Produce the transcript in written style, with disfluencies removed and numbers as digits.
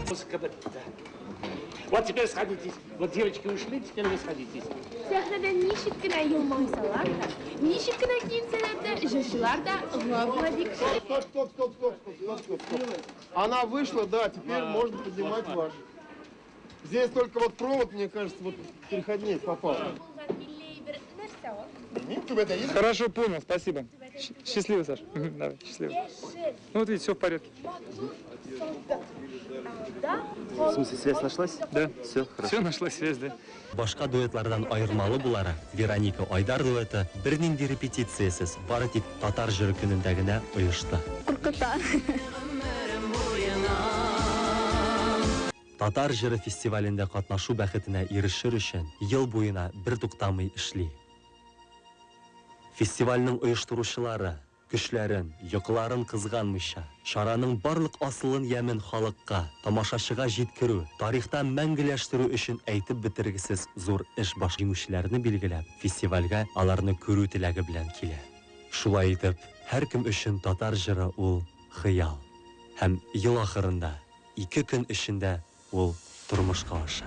Музыка бетте. Вот теперь сходитесь. Вот девочки ушли, теперь вы сходитесь. Сәхнәдә ничек кенә елмайсалар да, ничек кенә киенсәләр дә, җырчылар да гап-гади кешеләр. Стоп, стоп, стоп, стоп, стоп, стоп, стоп. Она вышла, да, теперь можно поднимать ваш. Здесь только вот провод, мне кажется, вот переходник попал. Булган милли әйбер нәрсә ул? Хорошо, понял, спасибо. Счастливо, Саш. Мгм, давай, счастливо. Яшел, Ну вот видите, все в порядке. матур солдат. Алда В смысле, связь нашлась? Да. Все, хорошо. Все, нашлась связь, да. Башка дуэтлардан аермалы буларак, Вероника Айдар дуэты бернинди репетициясез, бары тик татар җыры көнендә генә оешты. Куркыта. Татар җыры фестивалендә катнашу бәхетенә ирешер өчен ел буена бертуктамый эшли. Фестивальнең оештыручылары көчләрен, йокыларын кызганмыйча, чараның барлык асылын, ямен халыкка, тамашачыга җиткерү, тарихта мәңгеләштерү өчен әйтеп бетергесез зур эш баш җиңүчеләрне билгеләп, фестивальгә аларны күрү теләге белән килә. Шулай итеп, һәркем өчен татар җыры ул хыял. Һәм ел ахырында, 2 көн эчендә ул тормышка аша.